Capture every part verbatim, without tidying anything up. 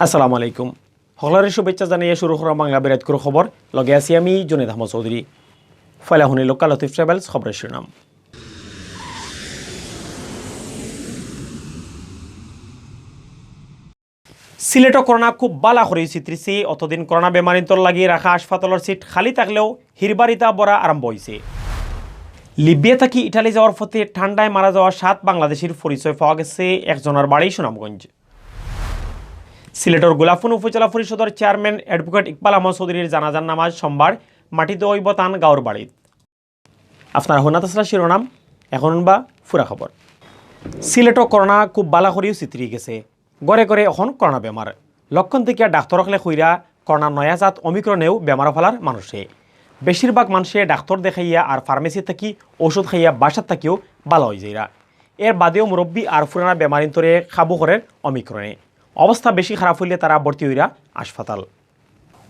আসসালামু আলাইকুম। হকলরে শুভেচ্ছা জানাইয়া শুরু করা বাংলা বিরাটকুর খবর। লগে আছি আমি জুনেদ আহমদ চৌধুরী। ফয়লা হুনি লোকাল লতিফ ট্রাভেলস খবরের শিরোনাম। সিলেটো করোনা খুব বালা করি চিত্রিছে। অতদিন করোনা বেমারিন্তর লাগি রাখা হাসপাতালর সিট খালি থাকলেও হিরবার ইতা ভরা আরম্ভ অইছে। লিবিয়া থাকি ইটালি যাওয়ার পথে ঠান্ডায় মারা যাওয়া সাত বাংলাদেশির পরিচয় পাওয়া গেছে একজনর বাড়ি সুনামগঞ্জ। সিলেটর গোলাপন উপজেলা পরিষদর চেয়ারম্যান অ্যাডভোকেট ইকবাল আহমদ চৌধুরীর জানাজার নামাজ সোমবার মাটিত অইবো তান গাঁওর বাড়িত। আপনারা হুনাত আছলা শিরোনাম, এখন হুনবা পুরা খবর। সিলেটো করোনা খুব বালা করিউ চিত্রি গেছে। ঘরে ঘরে এখন করোনা বেমার। লক্ষণ দেখিয়া ডাক্তর অকলে কইরা করোনা নয়া জাত অমিক্রনেও বেমার ফালার মানুষে। বেশিরভাগ মানুষে ডাক্তর দেখাইয়া আর ফার্মেসি থাকি ঔষধ খাইয়া বাসাত থাকিও বালা অই যাইরা। এর বাদেও মুরব্বি আর পুরানা বেমারিন্তরে কাবু করের অমিক্রনে। অবস্থা বেশি খারাপ অইলে তারা ভর্তি অইরা হাসপাতাল।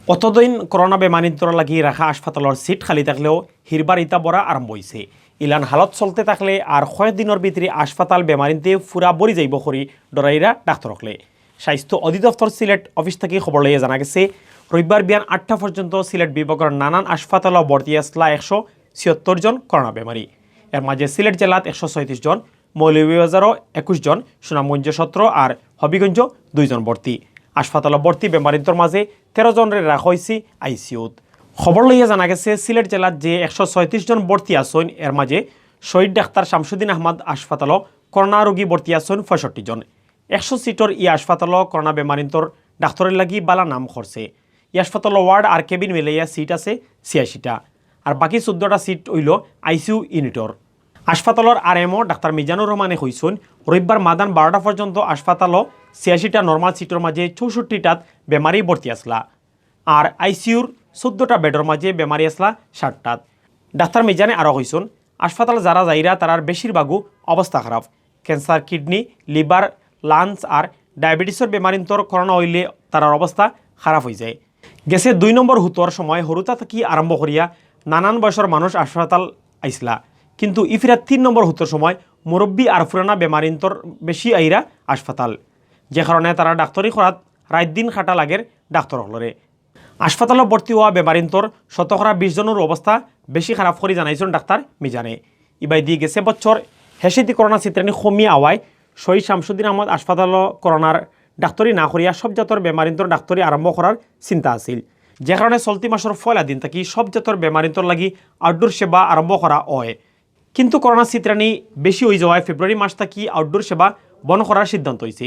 অতদিন করোনা বেমারিন্তর লাগি রাখা হাসপাতালর সিট খালি থাকলেও হিরবার ইতা ভরা আরম্ভ অইছে। ইলান হালত চলতে থাকলে আর কয়েক দিনর ভিতরে হাসপাতাল বেমারিন্তে পুরা ভরি যাইবো করি ডরাইরা ডাক্তর অকলে। স্বাস্থ্য অধিদপ্তর সিলেট অফিস থাকি খবর লইয়া জানা গেছে, রবিবার বিয়ান আটটা পর্যন্ত সিলেট বিভাগর নানান হাসপাতালো ভর্তি আছলা একশো ছিয়াত্তর জন করোনা বেমারি। এর মাঝে সিলেট জেলাত একশো ছয়ত্রিশ জন, মৌলভীবাজারও একুশ জন, সুনামগঞ্জে সতেরো আর হবিগঞ্জও দুইজন ভর্তি। হাসপাতালো ভর্তি বেমারিন্তর মাঝে তেরো জনরে রাখা অইছে আইসিইউত। খবর লইয়া জানা গেছে, সিলেট জেলাত যে একশো ছয়ত্রিশ জন ভর্তি আছইন, এর মাঝে শহীদ ডাক্তার শামসুদ্দিন আহমদ হাসপাতালো করোনা রোগী ভর্তি আছইন পঁয়ষট্টি জন। একশো সিটর ই হাসপাতালো করোনা বেমারিন্তর ডাক্তরের লাগি বালা নাম করছে। ই হাসপাতালো ওয়ার্ড আর কেবিন মিলাইয়া সিট আছে ছিয়াশিটা। আর বাকি চৌদ্দটা সিট অইলো আইসিইউ ইউনিটর। হাসপাতালর আরএমও ডাক্তার মিজানুর রহমানে কইছইন, রবিবার মাদান বারোটা পর্যন্ত হাসপাতালো ছিয়াশিটা নরমাল সিটর মাঝে চৌষট্টিটাত বেমারি ভর্তি আছলা। আর আইসিইউর চৌদ্দটা বেডর মাঝে বেমারি আছলা ষাটটাত। ডাক্তার মিজানে আরও কইছইন, হাসপাতাল যারা যাইরা তারার বেশিরভাগও অবস্থা খারাপ। ক্যান্সার, কিডনি, লিভার, লাংস আর ডায়াবেটিসর বেমারিন্তর করোনা অইলে তারার অবস্থা খারাপ অই যায়। গেছে দুই নম্বর হুতর সময় হুরুতা থাকি আরম্ভ করিয়া নানান বয়সর মানুষ হাসপাতাল আইছলা, কিন্তু ইফিরা তিন নম্বর হুতর সময় মুরব্বি আর পুরানা বেমারিন্তর বেশি আইরা হাসপাতাল, যে কারণে তারা ডাক্তরি করাত রাইত দিন খাটা লাগের ডাক্তর অকলরে। হাসপাতালো ভর্তি অওয়া বেমারিন্তর শতকরা বিশ জনর অবস্থা বেশি খারাপ করি জানাইছইন ডাক্তার মিজানে। ইবায়দি গেছে বছর হেষেদি করোনা চিত্রানি কমি আওয়ায় শহীদ শামসুদ্দিন আহমদ হাসপাতালো করোনার ডাক্তরি না করিয়া সব জাতর বেমারিন্তর ডাক্তরি আরম্ভ করার চিন্তা আছিল, যে কারণে চলতি মাসর পয়লা দিন থাকি সব জাতর বেমারিন্তর লাগি আউটডোর সেবা আরম্ভ করা অয়। কিন্তু করোনা চিত্রানি বেশি অই যাওয়ায় ফেব্রুয়ারি মাস থাকি আউটডোর সেবা বন্ধ করার সিদ্ধান্ত অইছে।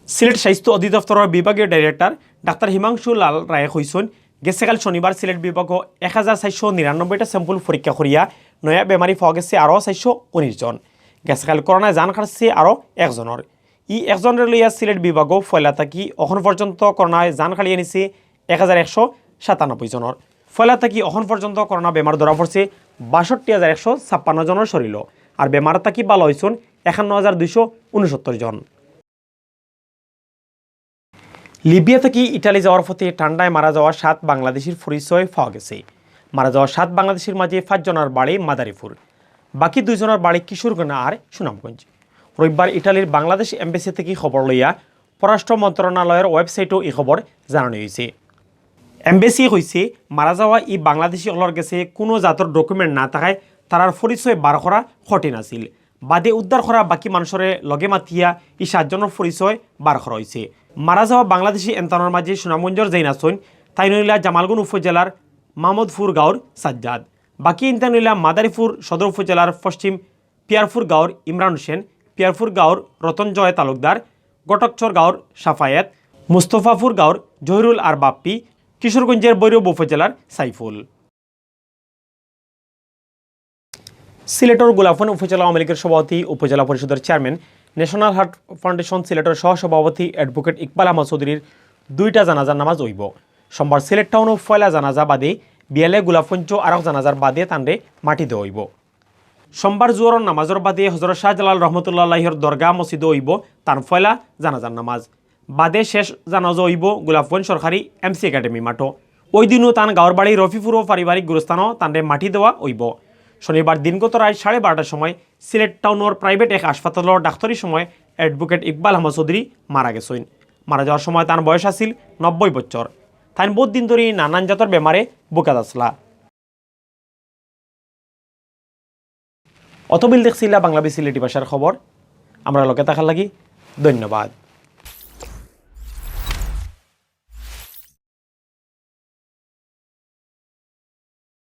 সিলেট স্বাস্থ্য অধিদপ্তরর বিভাগীয় ডাইরেক্টর ডাক্তার হিমাংশু লাল রায়ে কইছইন, গেছেকাল শনিবার সিলেট বিভাগো এক হাজার চারশো নিরানব্বইটা স্যাম্পল পরীক্ষা করিয়া নয়া বেমারি পাওয়া গেছে আরও চারশো উনিশ জন। গেছেকাল করোনায় জান কাটছে আরও একজনর। ই একজনরে লইয়া সিলেট বিভাগো পয়লা থাকি অখন পর্যন্ত করোনায় জান কাটিয়া নিছে এক হাজার একশো সাতানব্বই জনর। পয়লা থাকি অখন পর্যন্ত করোনা বেমার ধরা পড়ছে বাষট্টি হাজার একশো ছাপ্পান্ন জনর শরীলো। আর বেমার থাকি বালা অইছইন একান্ন হাজার দুইশো উনসত্তর জন। লিবিয়া থাকি ইটালি যাওয়ার পথে ঠান্ডায় মারা যাওয়া সাত বাংলাদেশির পরিচয় পাওয়া গেছে। মারা যাওয়া সাত বাংলাদেশির মাঝে পাঁচজনর বাড়ি মাদারীপুর, বাকি দুইজনর বাড়ি কিশোরগঞ্জ আর সুনামগঞ্জ। রবিবার ইটালির বাংলাদেশ এমবেসি থাকি খবর লইয়া পররাষ্ট্র মন্ত্রণালয়র ওয়েবসাইটো ই খবর জানানি অইছে। এমবেসি কইছে, মারা যাওয়া ই বাংলাদেশি অকলর গেছে কুনু জাতর ডকুমেন্ট না থাকায় তারার পরিচয় বার করা কঠিন আছিল। বাদে উদ্ধার করা বাকি মানষরে লগে মাতিয়া ই সাতজনর পরিচয় বার করা অইছে। মারা যাওয়া বাংলাদেশি এনতানর মাঝে সুনামগঞ্জর যেইন আছইন, তাইন অইলা জামালগঞ্জ উপজেলার মামদপুর গাঁওর সাজ্জাদ। বাকি ইনতান অইলা মাদারীপুর সদর উপজেলার পশ্চিম পিয়ারপুর গাঁওর ইমরান হোসেন, পিয়ারপুর গাঁওর রতনজয় তালুকদার, ঘটকচর গাঁওর সাফায়েত, মুস্তফাপুর গাঁওর জহিরুল আর বাপ্পি, কিশোরগঞ্জের ভৈরব উপজেলার সাইফুল। সিলেটর গোলাপন উপজেলা আওয়ামী লীগের সভাপতি, উপজেলা পরিষদের চেয়ারম্যান, ন্যাশনাল হার্ট ফাউন্ডেশন সিলেটর সহসভাপতি অ্যাডভোকেট ইকবাল আহমদ চৌধুরীর দুইটা জানাজার নামাজ অইবো। সোমবার সিলেট টাউনো পয়লা জানাজা বাদে বিয়ালে গোলাপগঞ্জ আরক জানাজার বাদে তানরে মাটি দেওয়া অইবো। সোমবার জোহরর নামাজর বাদে হজরত শাহজালাল রহমতুল্লাহ আলাইহর দরগা মসজিদো অইবো তান পয়লা জানাজার নামাজ। বাদে শেষ জানাজা অইবো গোলাপগঞ্জ সরকারি এমসি একাডেমি মাঠো। ওই দিনও তান গাঁওর বাড়ি রফিপুরও পারিবারিক গুরুস্থানো তানরে মাটি দেওয়া অইবো। শনিবার দিনগত রাইত সাড়ে বারোটার সময় সিলেট টাউনর প্রাইভেট এক হাসপাতালর ডাক্তারি সময় অ্যাডভোকেট ইকবাল আহমদ চৌধুরী মারা গেছইন। মারা যাওয়ার সময় তান বয়স আছিল নব্বই বছর। তাইন বহুত দিন ধরি নানান জাতর বেমারে ভুগিয়া আছলা। অতবিল দেখছিলা বাংলা বি সিলেটি ভাষার খবর। আমরার লগে থাকার লাগি ধন্যবাদ।